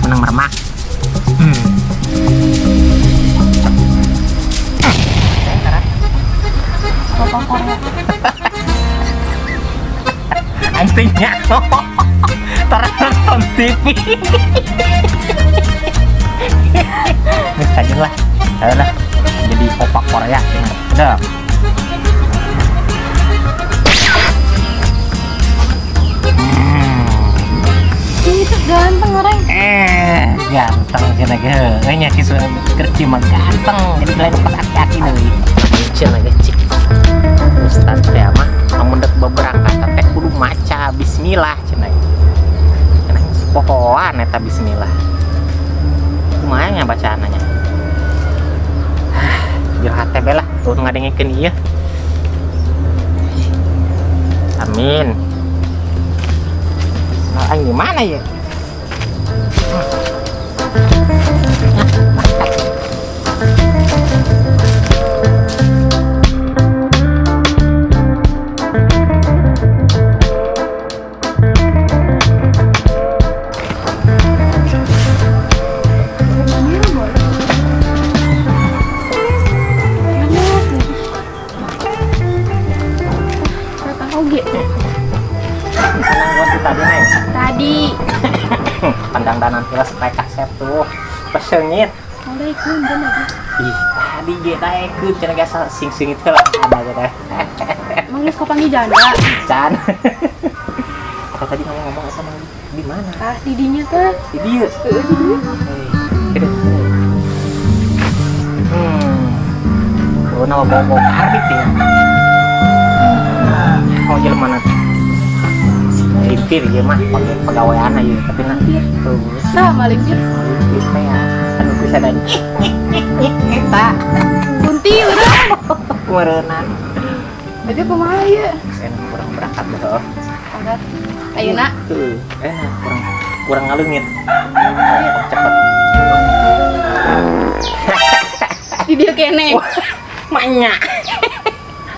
Senang meremak. Antinya nonton TV. Nih kajian lah, lah jadi opak Korea. Udah. Itu ganteng orang. Ganteng cenah ge. Nya si kerci mah ganteng. Jadi lain pas aki-aki deui. Cenah ge cik. Ustaz teh mah amun dek beberangkat teh kudu maca bismillah cenah. Cenah pohoan eta bismillah. Kumaha nya bacaanna nya? Jero hate bae lah tuh ngadengekeun ieu. Amin. Nah, gimana ya? Tadi pandang-dandan heula supaya kasep tuh pesengit. Waalaikum bener. Ih, tadi ge daekeun cenah ge sing-singit heula ada ge teh. Emang geus kapanggih janda? Can. Apa tadi ngomong-ngomong apa mang di mana? Ah, di dinya teh. Di dieu. Heeh, di dieu. Oh, nama bawa karbit ya. Mau jelema nanti. Limpir ya mah pakai pegawaian aja tapi nanti tuh sama limpir limpir teh ya anu bisa dan eta kunti urang meureunnan tapi kumaha ieu enak kurang berangkat deh berangkat ayeuna tuh enak kurang ngaleungit cepet di dieu kene manya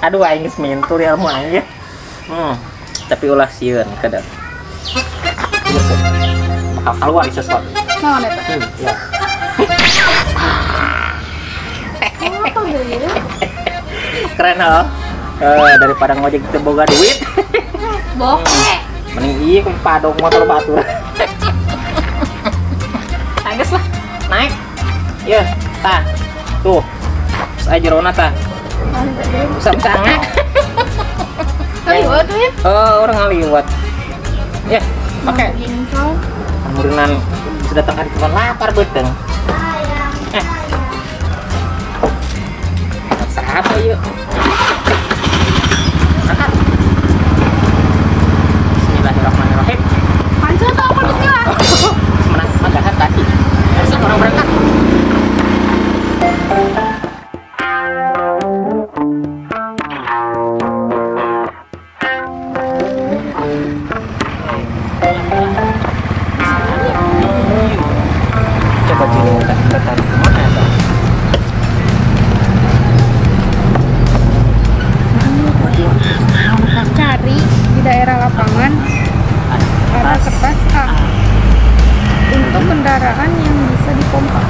aduh aing geus mintur ilmu aing tapi ulah sieun kedap. Bakal keluar sesuatu. Naon eta? Ya. Apa deui? Keren loh. Daripada ngojek teu boga duit. Bokeh. Mending ieu padong motor batur. Geus lah, naik. Yeuh, tah. Tuh. Terus aja jerona tah. Usap-usap. Ngaliwat ya? Oh, orang ngaliwat. Ya, pakai. Amurunan sudah datang ke lapar beteng. Siapa yuk? Angkat. Bismillahirrahmanirrahim. Pancet atau apa bismillah? Menang magahan tadi. Harusnya orang berangkat. Coba kita tarik kemana ya? Cari di daerah lapangan ada kertas A untuk kendaraan yang bisa dipompa.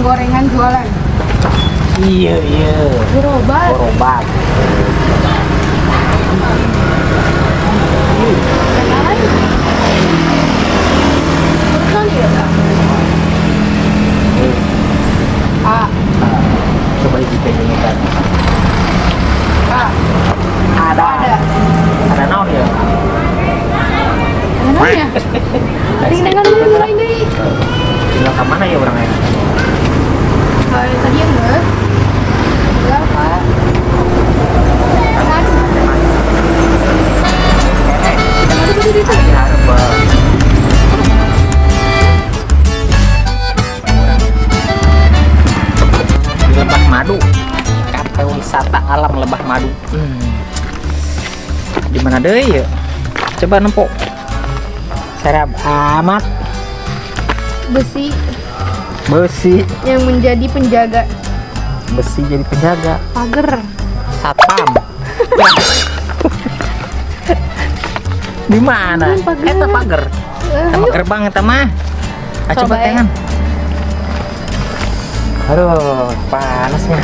Penggorengan jualan. Iya iya. Gerobak. Gerobak. A. Coba dipegang. A. Ada. Ada naon ya? Ada naon ya? Tinggal dulu ini. Tinggal ke mana ya orangnya? Kalau tadi enggak. Enggak, Pak. Di Lebah Madu, kafe wisata alam Lebah Madu. Di mana deh ya? Coba nempok. Serap amat. Besi. Besi. Yang menjadi penjaga. Besi jadi penjaga. Pagar. Satpam. Di mana? Eta pagar. Sama gerbang eta mah. Ah, coba tangan. Aduh, panasnya.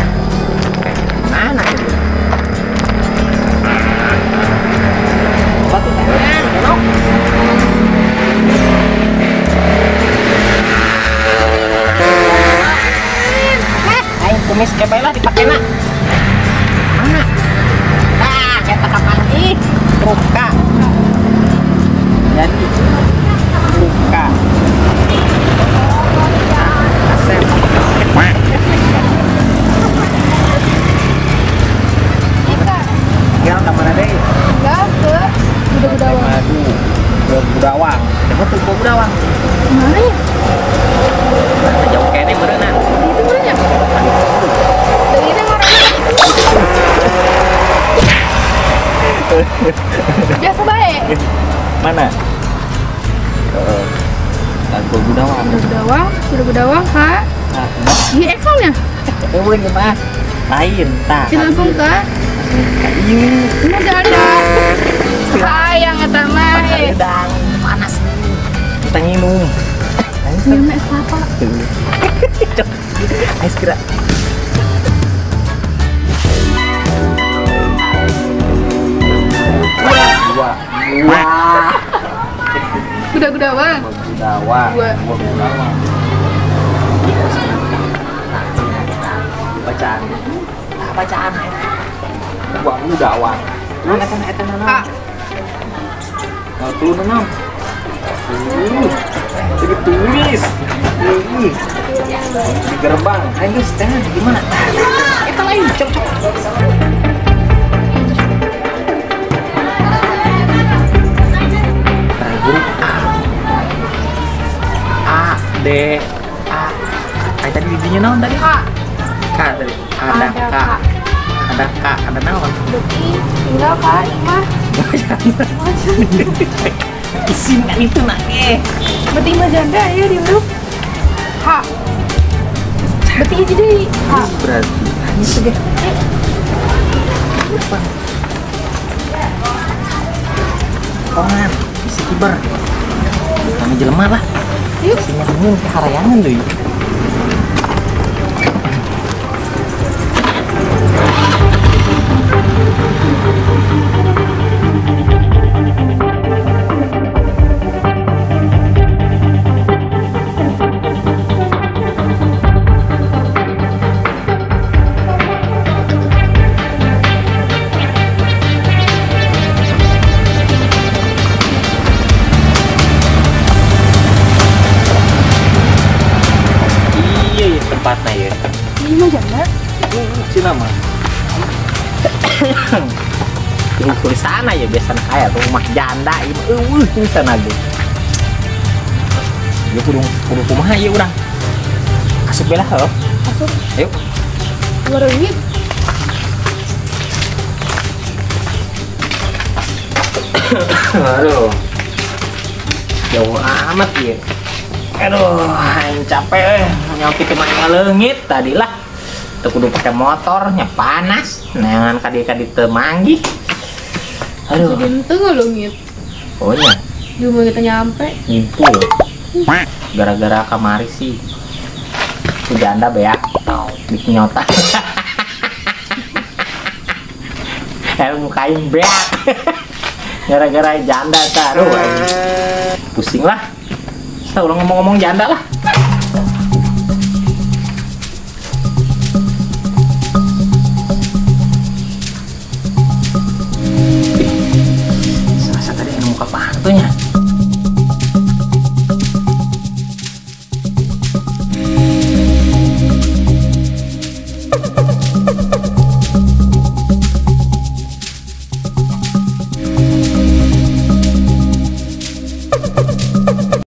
Mana itu? Batu tangan, kenok. Aing kumis kebay lah dipake na. Mana? Ah, eta kapan ih? Buka. Jadi buka. Asep. Tinggal ke mana deh? Tinggal ke Budawang. Budawang. Coba tuh ke Budawang. Mana ya? Nah, jauh kene berenang. Itu berenang. Dari ini orang. Biasa baik. Mana? Ke Budawang. Budawang, sudah Budawang, Kak. Di Excelnya? Eueun mah. Lain tah. Langsung ke Ieu. Ini ada. Sayang eta mah. Sedang panas. Kita nginum. Minum es kelapa. Ayo segera. Dua. Dua. Budawang. Budawang. Budawang. Bacaan. Bacaan. Dua Budawang. Mana kan eta naon? Nah, tuh naon? Jadi tulis. Di gerbang. Ayo guys, tangan gimana? Eta lain, cok cok. Huruf A. A D A. Ay tadi bibinya naon tadi? K. K tadi. Ada K. Ada K, ada naon? Beki tinggal K imah. Isin kan itu nak eh. Beti mah janda ya di huruf H. Beti hiji deui H. Berarti itu deh. Apa? Kongan, isi kiber. Kami jelema lah. Yuk. Sinya nyeun ke harayangan deui. Tempatnya ya. Ini mah janda. Cina mah. Ini tulisan aja biasanya kayak rumah janda ini. Tulisan aja. Ya kudu kudu kumaha ieu urang. Asup belah heuh. Asup. Ayo. Ringgit. Aduh. Jauh amat ya. Aduh, aing capek nyopi kemana leungit tadi lah. Teu kudu pake motornya panas, neangan kadi-kadi teu manggih. Aduh. Teu ngaleungit. Oh nya. Di rumah kita nyampe. Nyimpul. Gara-gara kamari sih. Ku janda beak dikenyotan. Ilmu kain beak. Gara-gara janda taruh. Pusing lah. Saya udah ngomong-ngomong janda lah.